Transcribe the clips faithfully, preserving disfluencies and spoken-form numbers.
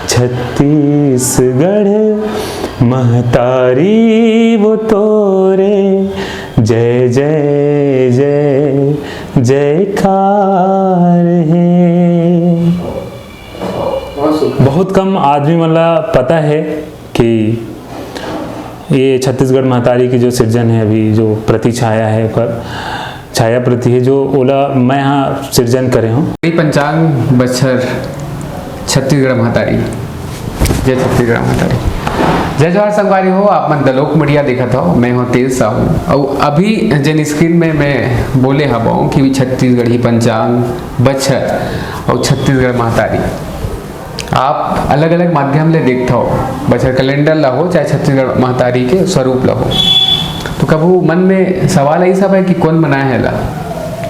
छत्तीसगढ़ महतारी वो तोरे जय जय जय जयकार हे। बहुत कम आदमी मन ला पता है कि ये छत्तीसगढ़ महतारी की जो सिरजन है, अभी जो प्रति छाया है, ओकर छाया प्रति है, जो ओला मैं हा सिरजन करे हूँ। पंचांग बछर छत्तीसगढ़ महतारी। जय छत्तीसगढ़ महतारी। जय जोहार संगवारी हो, आप मन दलोक मीडिया देखत हो, मैं हूँ तेज साहू। और अभी जिन स्क्रीन में मैं बोले हबों कि छत्तीसगढ़ी पंचांग बछर और छत्तीसगढ़ महतारी, आप अलग अलग माध्यम ले देखत हो, बछर कैलेंडर ला हो चाहे छत्तीसगढ़ महतारी के स्वरूप ला हो, तो कभू मन में सवाल ऐसा है कि कौन बनाया है ला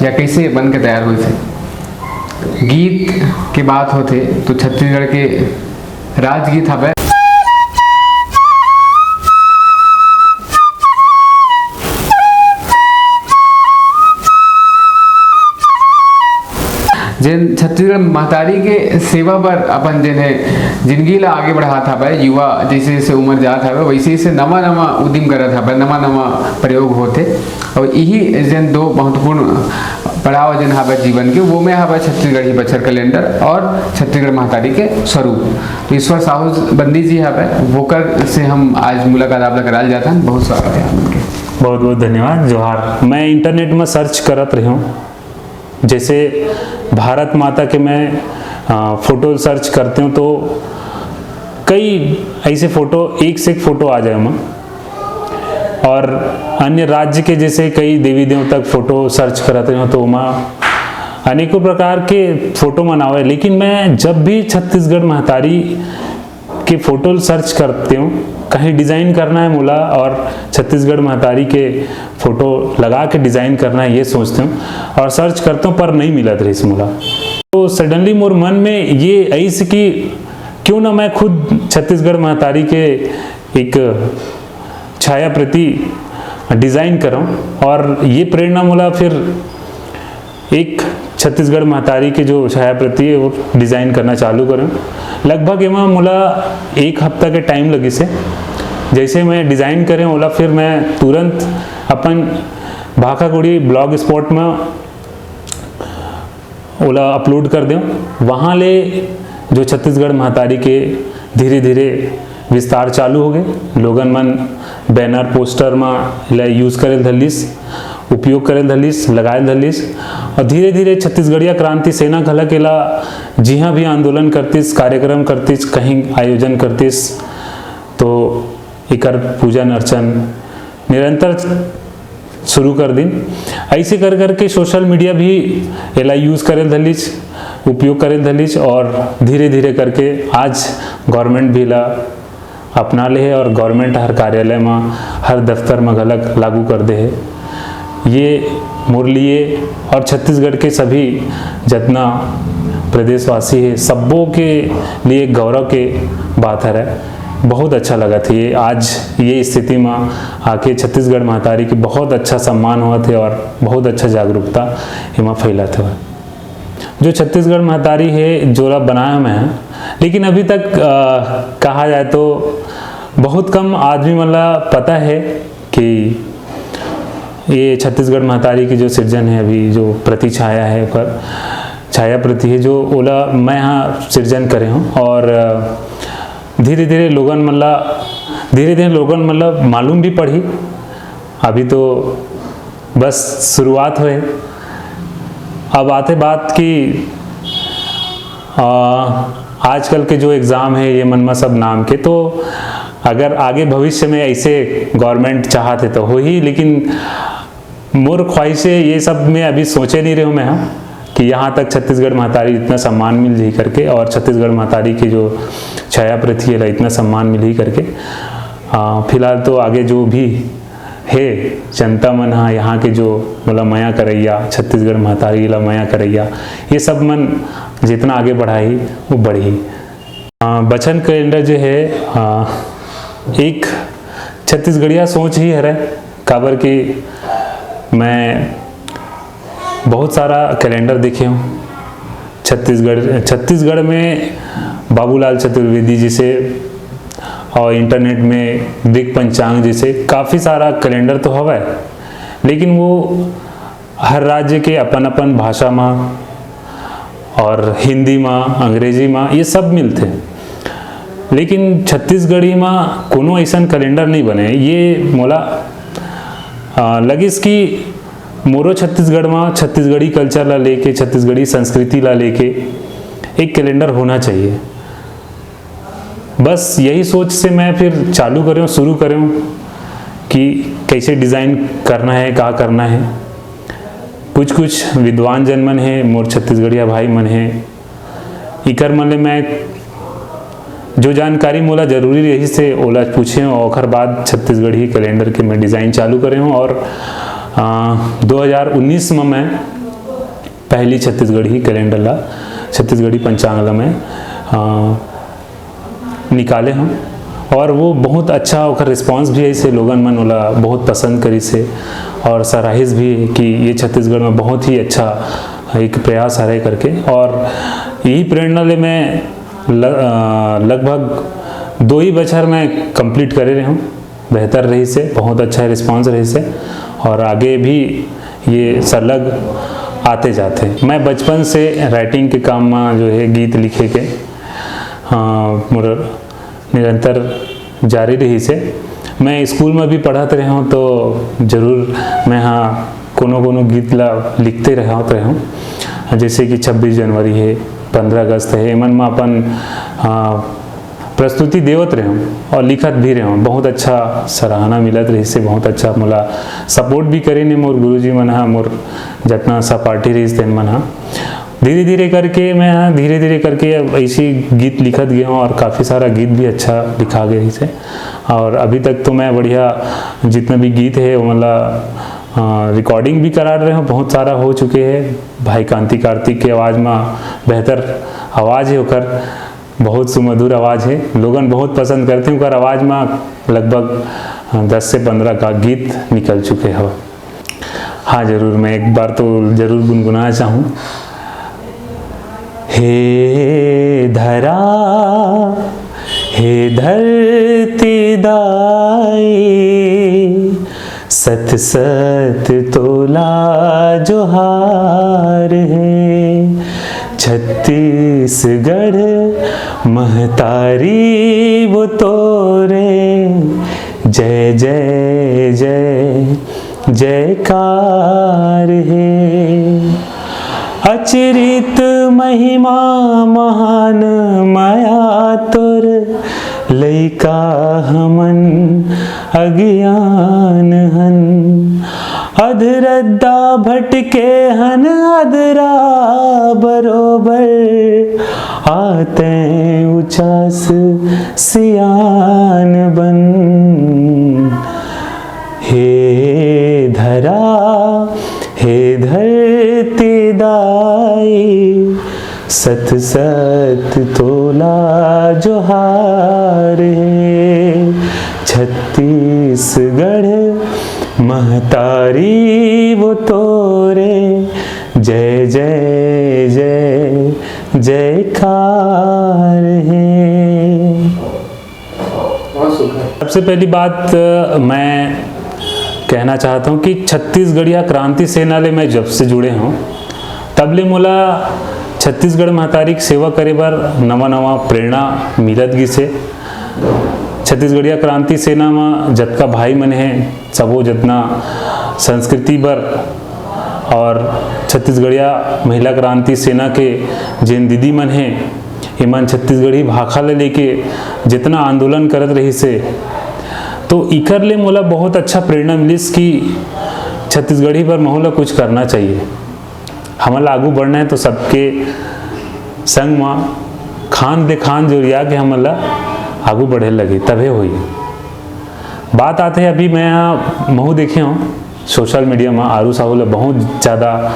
या कैसे बन के तैयार हुई थे? गीत के बात होते तो छत्तीसगढ़ के राजगीत हवे। जेन छत्तीसगढ़ महतारी के सेवा बर अपन जेन है जिंदगी ला आगे बढ़ात हवय, युवा जैसे जैसे उम्र जात हवय वैसे जैसे नवा नवा उद्यम करत हवय, नवा नवा प्रयोग होते। और यही जेन दो महत्वपूर्ण पड़ाव जेन हवय जीवन के, वो में हवय छत्तीसगढ़ी बछर कैलेंडर और छत्तीसगढ़ महतारी के स्वरूप। तो ईश्वर साहू बंदी जी हवय, वोकर से हम आज मुलाकात आप ला कराल जात हन। बहुत स्वागत है आप मन के। बहुत बहुत धन्यवाद। जोहार। मैं इंटरनेट में सर्च करत रहे हूँ, जैसे भारत माता के मैं फोटो सर्च करते हूँ तो कई ऐसे फोटो, एक से एक फोटो आ जाए वहाँ, और अन्य राज्य के जैसे कई देवी देवता के फोटो सर्च करत रहे हूँ तो वहाँ अनेकों प्रकार के फोटो मन आवे। लेकिन मैं जब भी छत्तीसगढ़ महतारी के फोटो सर्च करते हूँ, कहीं डिज़ाइन करना है मोला और छत्तीसगढ़ महतारी के फोटो लगा के डिज़ाइन करना है, ये सोचते हूँ और सर्च करते हूँ, पर नहीं मिलत रहिस मोला। तो सडनली मोर मन में ये आइस कि क्यों ना मैं खुद छत्तीसगढ़ महतारी के एक छाया प्रति डिज़ाइन करूँ, और ये प्रेरणा मोला फिर एक छत्तीसगढ़ महतारी के जो छाया प्रति है वो डिज़ाइन करना चालू करूँ। लगभग एमा मोला एक हफ्ता के टाइम लगिस हे। जैसे मैं डिज़ाइन करें ओला, फिर मैं तुरंत अपन भाखाकुड़ी ब्लॉग स्पॉट में ओला अपलोड कर दें। वहाँ ले जो छत्तीसगढ़ महतारी के धीरे धीरे विस्तार चालू हो गए। लोगन मन बैनर पोस्टर म एला यूज़ करे धरलिस, उपयोग करे धरलिस, लगाए धरलिस। और धीरे धीरे छत्तीसगढ़िया क्रांति सेना घलक एला जिहाँ भी आंदोलन करतिस, कार्यक्रम करतिस, कहीं आयोजन करतिस, तो एकर पूजन अर्चन निरंतर शुरू कर दिन। ऐसे कर करके सोशल मीडिया भी एला यूज़ करे धरलिस, उपयोग करे धरलिस, और धीरे धीरे करके आज गवर्नमेंट भी एला अपना ले हे और गवर्नमेंट हर कार्यालय म, हर दफ्तर म घलक लागू कर दे हे। ये मोर लिए और छत्तीसगढ़ के सभी जतना प्रदेशवासी हे, सब्बो के लिए गौरव के बात हरे। बहुत अच्छा लगत हे ये, आज ये स्थिति म आके छत्तीसगढ़ महतारी के बहुत अच्छा सम्मान होवत हे और बहुत अच्छा जागरूकता एमा फैलत हे। जो छत्तीसगढ़ महतारी हे, जोला बनाया मैं, लेकिन अभी तक, अ, कहा जाए तो बहुत कम आदमी मन ला पता हे कि ये छत्तीसगढ़ महतारी की जो सिरजन हे, अभी जो प्रति छाया हे, ओकर छाया प्रति हे, जो ओला मैं हा सिरजन करे हूँ। और, अ, धीरे धीरे लोगन मन ला, धीरे धीरे लोगन मन ला मालूम भी पड़ही। अभी तो बस शुरुआत होए। अब आते बात कि, आ, आजकल के जो एग्ज़ाम हे, ये मन म सब नाम के, तो अगर आगे भविष्य में ऐसे गवर्नमेंट चाहत हे तो होही, लेकिन मोर ख्वाहिश हे, ये सब में अभी सोचे नहीं रहे हूँ मैं, हाँ, कि यहाँ तक छत्तीसगढ़ महतारी इतना सम्मान मिल जाही करके, और छत्तीसगढ़ महतारी के जो छाया प्रति हे ला इतना सम्मान मिलही करके। आ, फिलहाल तो आगे जो भी हे जनता मन हा, यहाँ के जो मोला मया करैया, छत्तीसगढ़ महतारी ला मया करैया, ये सब मन जितना आगे बढ़ाही, वो बढ़ही। आ, बछर कैलेंडर जो हे, आ, एक छत्तीसगढ़िया सोच ही हरे, काबर कि मैं बहुत सारा कैलेंडर देखे हूँ। छत्तीसगढ़, छत्तीसगढ़ में बाबूलाल चतुर्वेदी जैसे और इंटरनेट में दिग पंचांग जैसे काफ़ी सारा कैलेंडर तो हवय, लेकिन वो हर राज्य के अपन अपन भाषा मा और हिंदी मा, अंग्रेजी मा ये सब मिलथे। लेकिन छत्तीसगढ़ी मा कोनो ऐसन कैलेंडर नहीं बने। ये मोला, आ, लगिस कि मोरो छत्तीसगढ़ मा छत्तीसगढ़ी कल्चर ला लेके, छत्तीसगढ़ी संस्कृति ला लेके एक कैलेंडर होना चाहिए। बस यही सोच से मैं फिर चालू करेंव, शुरू करेंव कि कैसे डिज़ाइन करना है, का करना है। कुछ कुछ विद्वान जन मन हे, मोर छत्तीसगढ़िया भाई मन हे, इकर मन ले मैं जो जानकारी मोला जरूरी रहिस हे, ओला पूछेंव, ओखर बाद छत्तीसगढ़ी कैलेंडर के मैं डिज़ाइन चालू करेंव। और, आ, दो हज़ार उन्नीस में मैं पहली छत्तीसगढ़ी कैलेंडर ला, छत्तीसगढ़ी पंचांग ला मैं, आ, निकाले हंव। और वो बहुत अच्छा ओकर रिस्पॉन्स भी आइस हे, लोगन मन ओला बहुत पसंद करिस हे और सराहिस भी हे कि ये छत्तीसगढ़ में बहुत ही अच्छा एक प्रयास हरे करके। और यही प्रेरणा ले मैं ल-, अ, लगभग दो ही बछर मैं कंप्लीट करे रहे हंव। बेहतर रहिस हे, बहुत अच्छा रिस्पॉन्स रहिस हे और आगे भी ये सरलग आते जाते। मैं बचपन से राइटिंग के काम में जो है गीत लिखे के, हाँ, मोर निरंतर जारी रहिस हे। मैं स्कूल में भी पढ़त रहे हंव तो जरूर मैं हाँ कोनो कोनो गीत ला लिखते रहत रहे हंव, जैसे कि छब्बीस जनवरी हे, पंद्रह अगस्त हे, एमन में अपन, हाँ, प्रस्तुति देवत रहे हंव और लिखत भी रहे हंव। बहुत अच्छा सराहना मिलत रहिस हे, बहुत अच्छा मोला सपोर्ट भी करिन हे मोर गुरुजी मन हा, मोर जतना सहपाठी रहिस तेन मन हा। धीरे धीरे करके मैं हा, धीरे धीरे करके अब ऐसी गीत लिखत गए हंव और काफ़ी सारा गीत भी अच्छा लिखा गए हे। और अभी तक तो मैं बढ़िया जितना भी गीत हे वो मतलब, अ, रिकॉर्डिंग भी करा रहे हंव, बहुत सारा हो चुके हे। भाई कांति कार्तिक के आवाज़ में बेहतर आवाज़ हे ओकर, बहुत सुमधुर आवाज़ हे, लोगन बहुत पसंद करथे ओकर आवाज़ में। लगभग, अ, दस से पंद्रह का गीत निकल चुके हो। हाँ, जरूर, मैं एक बार तो जरूर गुनगुनाना चाहूँ। हे धरा, हे धरती दाई, सत सत तोला जोहार हे। छत्तीसगढ़ महतारी वो तोरे जय जय जय जयकार हे। अचरित महिमा महान मया तोर, लइका हमन अज्ञान हन। अधरद्दा भटके हन अधरा बरोबर, आते उचास सियान बन। हे धरा, हे धरती दाई, सत सत तोला जोहार हे। छत्तीसगढ़ महतारी वो तोरे जय जय जय जयकार हे। सबसे पहली बात, अ, मैं कहना चाहता हूँ कि छत्तीसगढ़िया क्रांति सेना ले मैं जब से जुड़े हूँ, तब ले मोला छत्तीसगढ़ महतारी के सेवा करे बर नवा नवा प्रेरणा मिलत गिस हे। छत्तीसगढ़िया क्रांति सेना म जतका भाई मन हे, सबो जतना संस्कृति बर और छत्तीसगढ़िया महिला क्रांति सेना के जेन दीदी मन हे, एमन छत्तीसगढ़ी भाखा ले लेके जितना आंदोलन करत रहिस हे, तो इकर ले मोला बहुत अच्छा प्रेरणा मिलिस कि छत्तीसगढ़ी बर महू ला कुछ करना चाहिए। हमन ला आगू बढ़ना है तो सबके संग म खान दे खान जोरिया के हमन ला आगू बढ़े लगे, तभे होई। बात आते, अभी मैं महू देखे हूँ सोशल मीडिया में आरू साहू ला बहुत ज़्यादा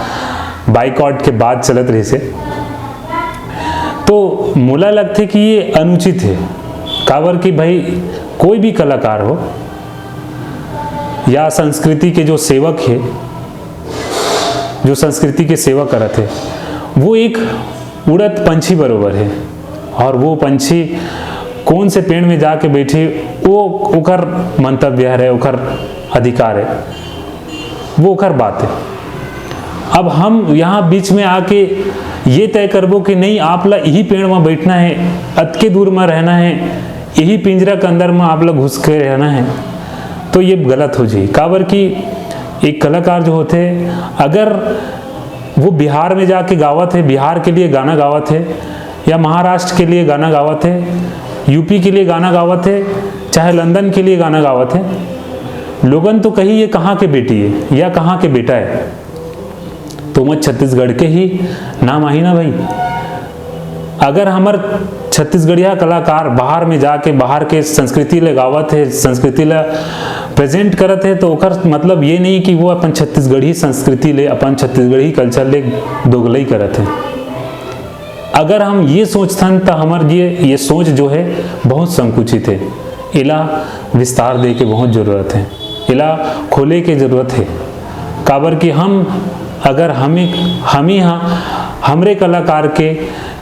बाइकॉट के बात चलत रहिस हे, तो मोला लगथे कि ये अनुचित हे। काबर कि भाई, कोई भी कलाकार हो या संस्कृति के जो सेवक हे, जो संस्कृति के सेवा करत हे, वो एक उड़त पंछी बरोबर हे। और वो पंछी कौन से पेड़ में जाके बैठी, वो ओकर मंतव्य हरे, ओकर अधिकार है, वो ओकर बात है। अब हम यहाँ बीच में आके ये तय करबो कि नहीं, आप ला यही पेड़ में बैठना है, अतके दूर में रहना है, यही पिंजरा के अंदर में आप ला घुस के रहना है, तो ये गलत हो जाही। काबर कि एक कलाकार जो होथे, अगर वो बिहार में जाके गावत है, बिहार के लिए गाना गावत है, या महाराष्ट्र के लिए गाना गावत है, यूपी के लिए गाना गावत है, चाहे लंदन के लिए गाना गावत है, लोगन तो कही, "ये कहाँ के बेटी है या कहाँ के बेटा है?" तो ओमा छत्तीसगढ़ के ही नाम आही ना भाई। अगर हमर छत्तीसगढ़िया कलाकार बाहर में जाके बाहर के संस्कृति ले गावत है, संस्कृति ला प्रेजेंट करत है, तो ओकर मतलब ये नहीं कि वो अपन छत्तीसगढ़ी संस्कृति ले, अपन छत्तीसगढ़ी कल्चर ले दोगलई करत है। अगर हम ये सोचथन, त हमर ये, ये सोच जो है, बहुत संकुचित है। एला विस्तार दे के बहुत जरूरत है, एला खोले के जरूरत है। काबर कि हम, अगर हमी, हमी हा, हमरे कलाकार के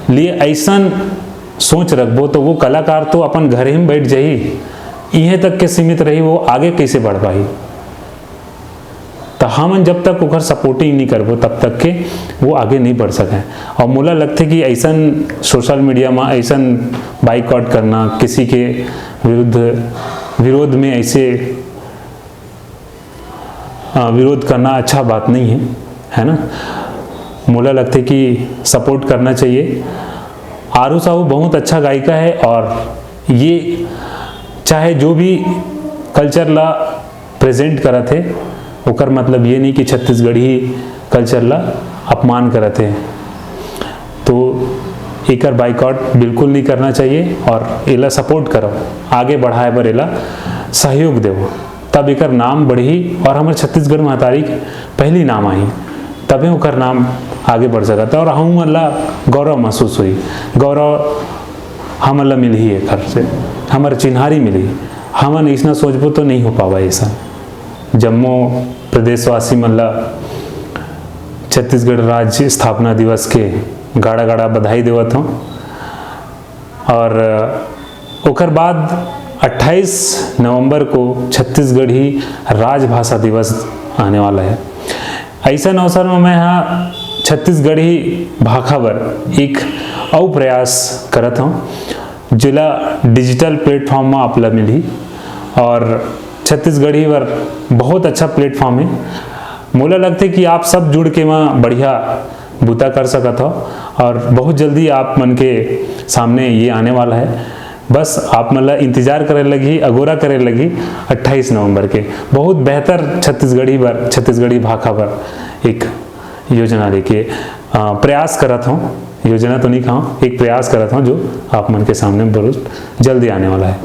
लिए ऐसन सोच रखबो, तो वो कलाकार तो अपन घरे ही बैठ जाही, इहें तक के सीमित रही, वो आगे कैसे बढ़ पाही? तो हमन जब तक ओकर सपोर्टिंग नहीं करबो, तब तक के वो आगे नहीं बढ़ सके। और मोला लगथे कि ऐसन सोशल मीडिया में ऐसन बाइकआउट करना, किसी के विरुद्ध, विरोध में ऐसे, अ, विरोध करना अच्छा बात नहीं है, है ना? मोला लगथे कि सपोर्ट करना चाहिए। आरू साहू बहुत अच्छा गायिका है, और ये चाहे जो भी कल्चर ला प्रेजेंट करत है, ओकर मतलब ये नहीं कि छत्तीसगढ़ी कल्चर ला अपमान करत है। तो एकर बाइकआउट बिल्कुल नहीं करना चाहिए, और एला सपोर्ट करो, आगे बढ़ाए बर एला सहयोग देवो, तब एकर नाम बढ़ही और हमर छत्तीसगढ़ महतारी के पहली नाम आही, तबे ओकर नाम आगे बढ़ सकत है और हमन ला गौरव महसूस होही। गौरव हमन ला मिलही एकर से, हमर चिन्हारी मिलही। हमन अइसना सोचबो तो नहीं हो पावा ऐसा। जम्मो प्रदेशवासी मन ला छत्तीसगढ़ राज्य स्थापना दिवस के गाड़ा गाड़ा बधाई देवत हूँ। और ओकर बाद अट्ठाईस नवंबर को छत्तीसगढ़ी राजभाषा दिवस आने वाला है। ऐसन अवसर में मैं हा छत्तीसगढ़ी भाखा बर एक अउ प्रयास करत हूँ, जेला डिजिटल प्लेटफॉर्म में आप ला मिलही। और छत्तीसगढ़ी बर बहुत अच्छा प्लेटफॉर्म है। मोला लगथे कि आप सब जुड़ के वहाँ बढ़िया बुता कर सकत हो और बहुत जल्दी आप मन के सामने ये आने वाला है। बस आप मन ला इंतजार करे लगही, अगोरा करे लगही अट्ठाईस नवंबर के। बहुत बेहतर छत्तीसगढ़ी बर, छत्तीसगढ़ी भाखा बर एक योजना लेके, अ, प्रयास करत हूँ, योजना तो नहीं कहूँ, एक प्रयास करत हूँ जो आप मन के सामने बहुत जल्दी आने वाला है।